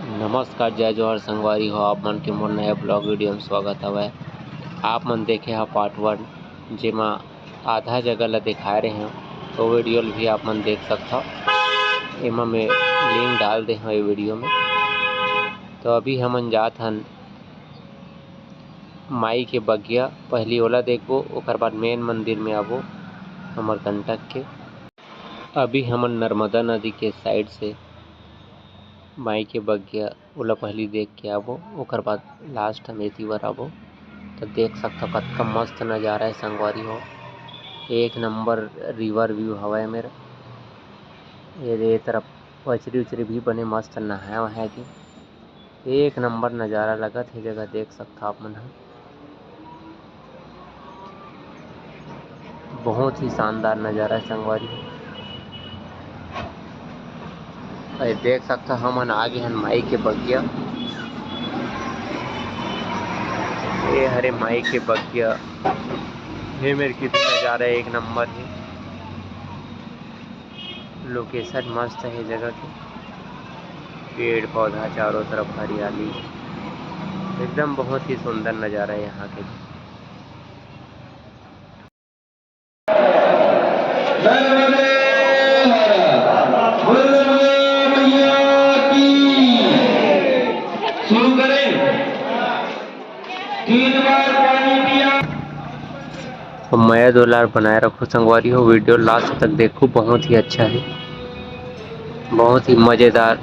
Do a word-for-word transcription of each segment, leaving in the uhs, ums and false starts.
नमस्कार, जय जोहार संगवारी हो, आप मन के मोर नया vlog video में स्वागत हवय। आप मन देखे हा part one, जेमा आधा जगह ला दिखाए रहे हंव, तो video ला भी आप मन देख सकथव। एमा मैं link डाल दे हंव ये video में। तो अभी हमन जात हन माई के बगिया, पहली ओला देखबो, ओकर बाद main मंदिर में आबो अमरकंटक के। अभी हमन नर्मदा नदी के side से माई के बगिया ओला पहली देख के आबो, ओकर बाद last हम एती बर आबो। तो देख सकथव कतका मस्त नजारा हे संगवारी हो, एक number river view हवय मेर। ये, ये तरफ पचरी उचरी भी बने मस्त नहाए वहाए के, एक number नजारा लगत हे जगह, देख सकथव आप मन ह। बहुत ही शानदार नजारा हे संगवारी हो। अरे देख सकथव हमन आ गे हन माई के बगिया। ये हरे माई के बगिया। हे मेर कितना नजारा हे, एक number हे। Location मस्त हे जगह के, पेड़ पौधा चारों तरफ हरियाली, एकदम बहुत ही सुंदर नजारा हे यहाँ के। नर्मदे हर, नर्मदे मैया की। शुरू करें। तीन बार पानी पिया। तो मया दुलार बनाए रखो संगवारी हो, video last तक देखो, बहुत ही अच्छा हे, बहुत ही मजेदार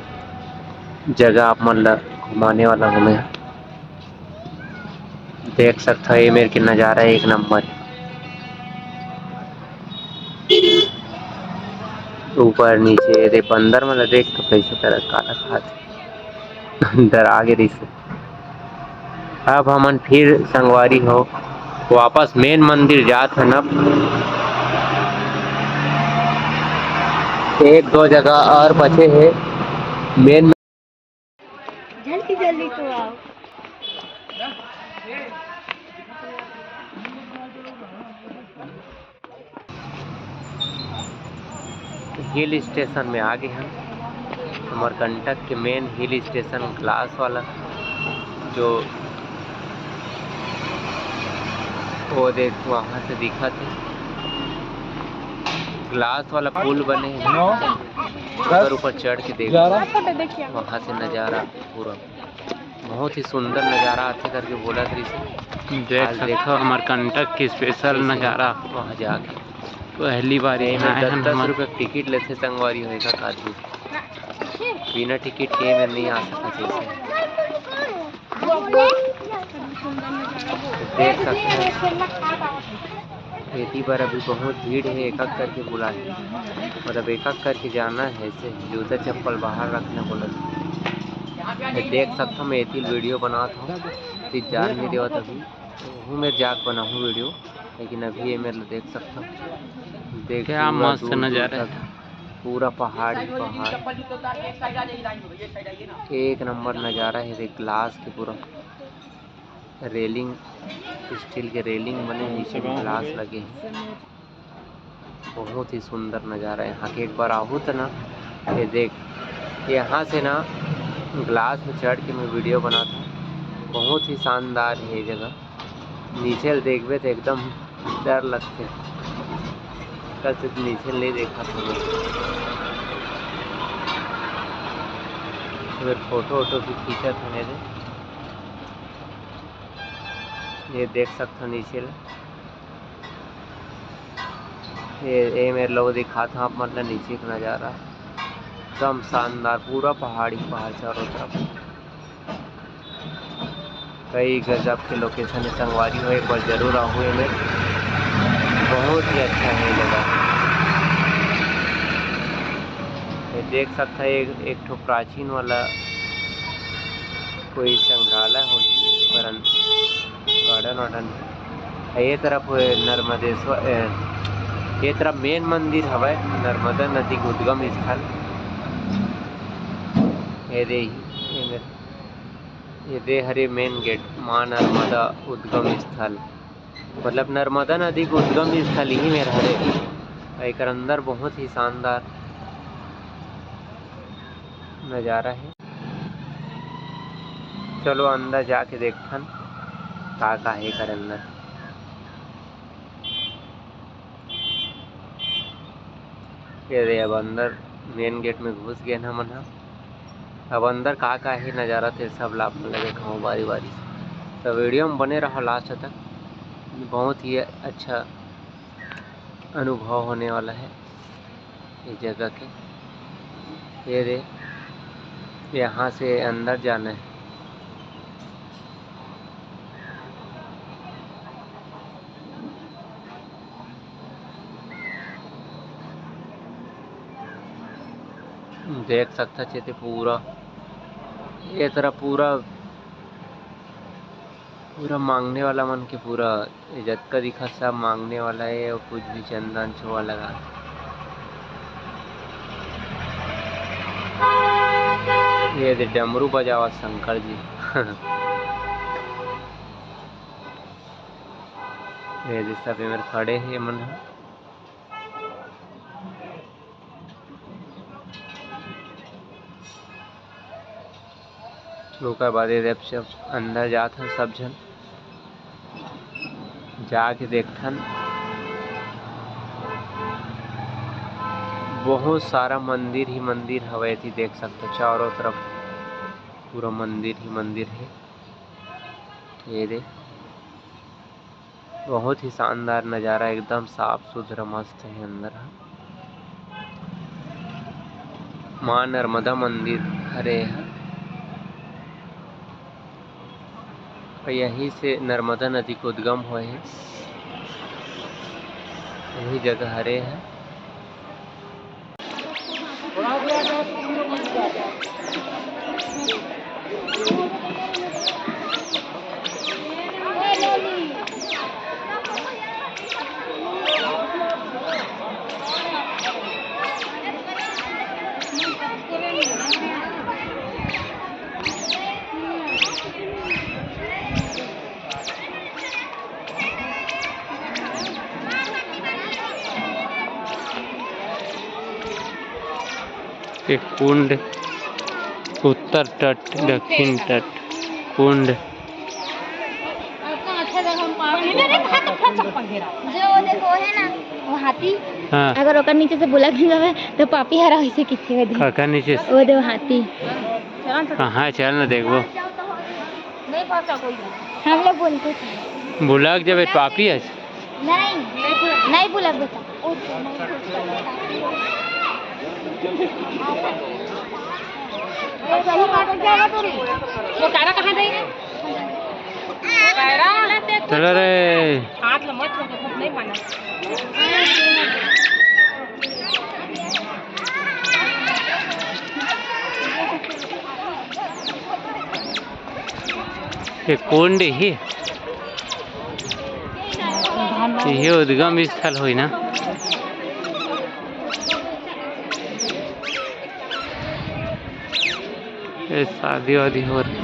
जगह आप मन ला घुमाने वाला हूँ मैं। देख सकथव ये मेर के नजारा एक number, ऊपर नीचे। ये दे बंदर मन ला देख तो कैसे तरह काला खात। अंदर आ गे रहिस। अब हमन फिर संगवारी हो वापस main मंदिर जात हन। अब एक दो जगह और बचे हे main। जल्दी जल्दी तो आओ। Hill station में आ गे हन। अमरकंटक के main hill station glass वाला, जो वो देख वहाँ से दिखत हे, glass वाला पुल बने हे, ओकर ऊपर चढ़ के देख, वहाँ से नजारा पूरा बहुत ही सुंदर नजारा आथे करके बोलत रहिस। देख सकथव अमरकंटक के special नजारा। वहाँ जाके पहली बार ये दस दस रुपये टिकट लेथे संगवारी हो एक आदमी। बिना टिकट के एमेर नहीं आ सकत हे। देख सकथव एती बर अभी बहुत भीड़ हे, एक एक करके बुलाए, मतलब एक एक करके जाना हे, ऐसे जूता चप्पल बाहर रखना बोलत। देख सकथव मैं एती video बनात हूँ, ती जान नहीं देवत अभी। हूँ मेर जाके बनाहूँ video, लेकिन अभी ये मेर देख सकथव। देख क्या मस्त नजारा हे। पूरा पहाड़ ही पहाड़, एक number नजारा हे। देख glass के पूरा railing, steel के railing बने हे, नीचे में glass लगे हे। बहुत ही सुंदर नजारा हे यहाँ के, एक बार आहू त ना। ये देख, यहाँ से ना glass में चढ़ के मैं video बनात हूँ। बहुत ही शानदार हे ये जगह। नीचे ल देखबे त एकदम डर लगथे, कल से नीचे ल नहीं देखा था। फिर photo वोटो भी खींचत हे मेरे। ये देख सकथव नीचे ल। ये, ये मेरे लोग दिखात हूँ आप मन ला नीचे का नजारा, एकदम शानदार, पूरा पहाड़ी पहाड़ चारों तरफ। कई गजब के location हे संगवारी हो, एक बार जरूर आहू एमे, बहुत ही अच्छा हे ये जगह। ये देख सकथव एक, एक ठो प्राचीन वाला कोई संग्रहालय होही, ओकर अन-, garden वार्डन। ये तरफ नर्मदेश्वर, ए, ये तरफ main मंदिर हवय, नर्मदा नदी के उद्गम स्थल। ये दे, ये दे हरे main gate, माँ नर्मदा उद्गम स्थल, मतलब नर्मदा नदी के उद्गम स्थल ही मेर हरे। एकर अंदर बहुत ही शानदार नजारा हे। चलो अंदर जाके देखथन का का हे कर अंदर। ये रे, अब अंदर मेन गेट में घुस गेन हमन ह। अब अंदर का का हे नजारा, ते सब ला आप मन ला देखाहूँ बारी बारी से। तो वीडियो में बने रहो लास्ट तक, बहुत ही अच्छा अनुभव होने वाला है इस जगह के। ये रे, यहाँ से अंदर जाना है। देख सकथच एती पूरा, ये तरफ पूरा, पूरा मांगने वाला मन के पूरा, ये जतका दिखत सब मांगने वाला हे, अउ कुछ भी चंदन छुआ लगा। ये दे डमरू बजावत शंकर जी। ये दे सब एमेर खड़े हे मन ह। ओकर बाद ये दे सब अंदर जात हन सब झन, जाके देखथन। बहुत सारा मंदिर ही मंदिर हवय, एती देख सकथव चारों तरफ पूरा मंदिर ही मंदिर हे। ये दे बहुत ही शानदार नजारा, एकदम साफ सुथरा मस्त हे अंदर ह। माँ नर्मदा मंदिर हरे ह, अउ यहीं से नर्मदा नदी के उद्गम होए हे, यही जगह हरे ह। एक कुंड, उत्तर तट, दक्षिण तट, कुंड। जो वो देखो है ना, वो हाथी, हाँ। अगर ओकर नीचे से बुलक भी जावे, तो पापी हरा वैसे किथे वो दे। काकर नीचे से? वो दे, वो हाथी। हाँ, हाँ, चल ना देखबो। नहीं पहुंचा कोई भी। हम लोग बोलते थे। बुलक जब पापी है। नहीं, नहीं बुलक बेटा। वो सही बात है, क्या बात हो रही? वो तारा कहाँ जाएगा? तारा। चलो रे। हाथ लो मत, नहीं माना। ये कुंड ही, ये उद्गम स्थल होई ना। ये शादी वादी हो रही,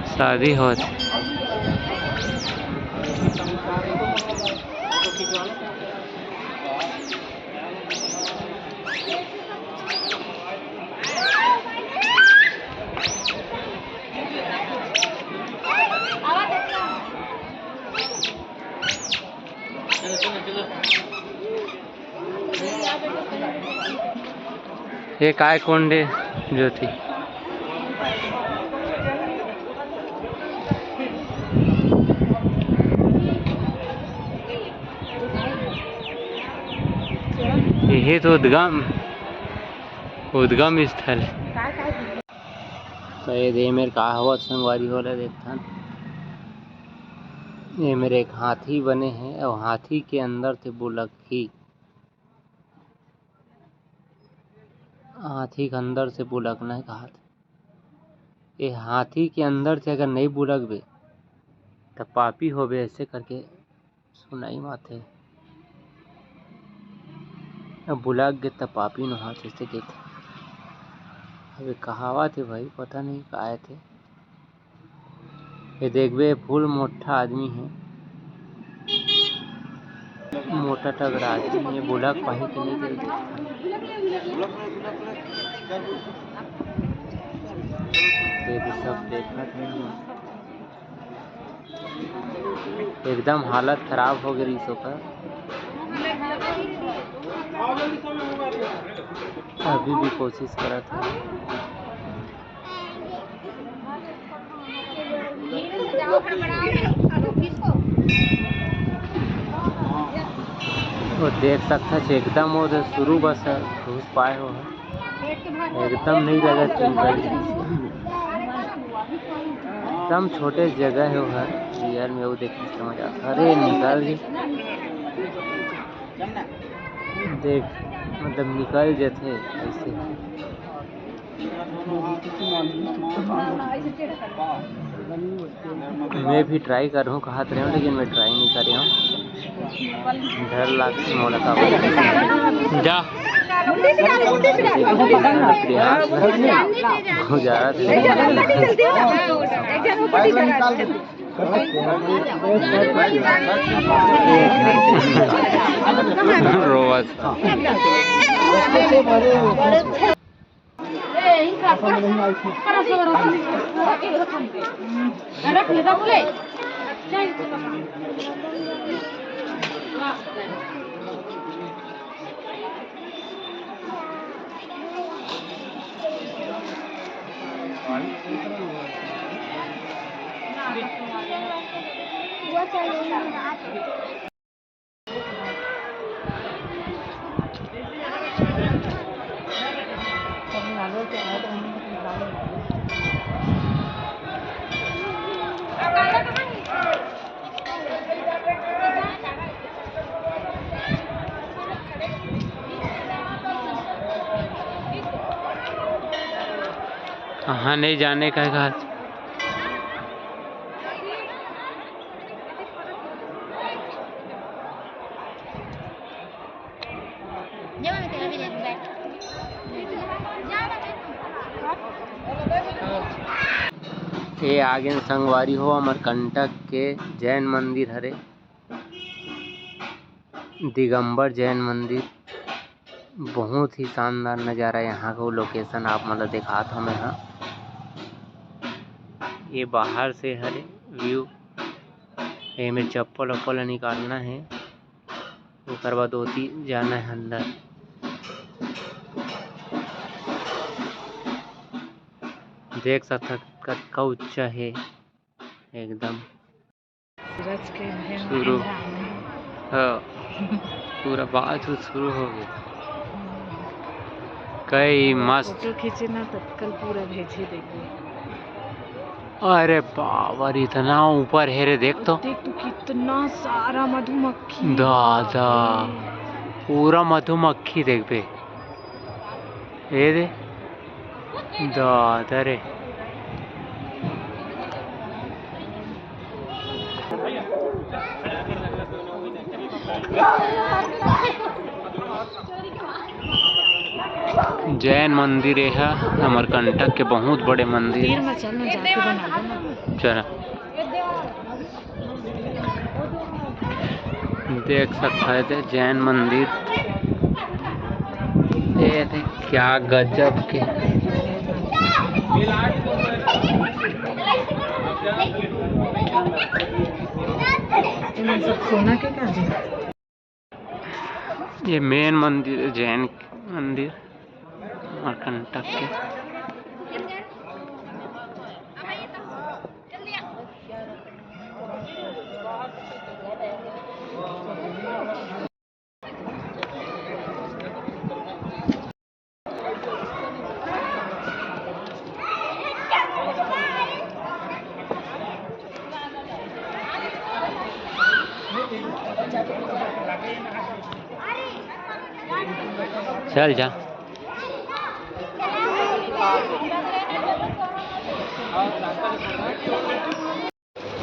शादी हो रही। ये काय कुंड हे ज्योति? यही तो उद्गम, उद्गम स्थल। तो ये दे मेर का होवत संगवारी हो ला देखथन। ये मेर एक हाथी बने हे अउ हाथी के अंदर से बुलकही। हाथी के अंदर से बुलकना हे कहाथे। ये हाथी के अंदर से अगर नहीं बुलकबे, त पापी होबे, ऐसे करके सुनाई माथे। अब बुलक गे त पापी नोहा, जैसे कहते। अबे कहावत हे भाई, पता नहीं का आए थे। ये देखबे, फुल मोट्ठा आदमी हे, मोटा टगरा आदमी हे, बुलक पाही कि नहीं, तेला देखथन। ये भी सब देखत हे, एकदम हालत खराब हो गई ओकर। अभी भी कोशिश करत हे। वो देख सकत हे, एकदम वो शुरू बस घुस पाए हो, एकदम नहीं लगत कि निकल जाए। एकदम छोटे जगह हे वो, रियल में वो देख के समझ आता। अरे निकल गए, देख, मतलब निकल जथे ऐसे। मैं भी ट्राई करहूँ कहत रहे हूँ, लेकिन मैं ट्राई नहीं करे हूँ। डर लगथे मोला का। जा। गुजारा रोवत। कहाँ नहीं जाने का घर। ये आगे संगवारी हो, अमरकंटक के जैन मंदिर हरे, दिगंबर जैन मंदिर। बहुत ही शानदार नज़ारा यहाँ का, location आप मन ल दिखात हौं मैं ह। ये बाहर से हरे view, एमे चप्पल उप्पल निकालना है। ओकर बाद ओती जाना है अंदर। देख सकत हव कतका ऊंचा हे एकदम। सूरज के हे शुरू। हाँ, पूरा बात उत शुरू हो गया। कई मस्त। फोटो खींचे ना, तत्काल पूरा भेजे देखबे। अरे बाबा रे, इतना ऊपर है रे, देख तो। देख तो कितना सारा मधुमक्खी। दादा, पूरा मधुमक्खी देखबे। ए दे, दादा रे। जैन मंदिर, ये ह अमरकंटक के बहुत बड़े मंदिर। तीर में चल ना, जाके बना दो ना। चला। देख सकत हव, एदे जैन मंदिर। एदे क्या गजब के। एमन सब सोना के का जी? ये main मंदिर हे, जैन मंदिर अमरकंटक के। चल जा।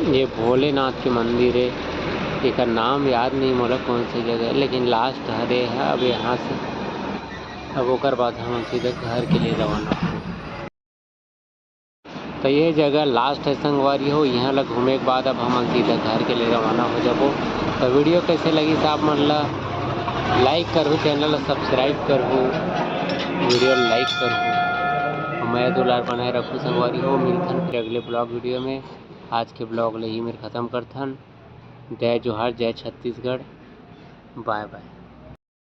ये भोलेनाथ के मंदिर हे, एकर नाम याद नहीं मोला कौन सी जगह हे, लेकिन last हरे हे। अब यहाँ से, अब ओकर बाद हमन सीधा घर के लिए रवाना। तो ये जगह last हे संगवारी हो, यहाँ ला घूमे के बाद अब हमन सीधा घर के लिए रवाना हो जाबो। तो video कैसे लगिस आप मन ला like करहू, channel ला subscribe करहू, video like करहू। मया दुलार बनाए रखू संगवारी हो। मिलथन फिर अगले ब्लॉग वीडियो में। आज के ब्लॉग ले ही मेर खत्म करथन। जय जोहार, जय छत्तीसगढ़, बाय बाय।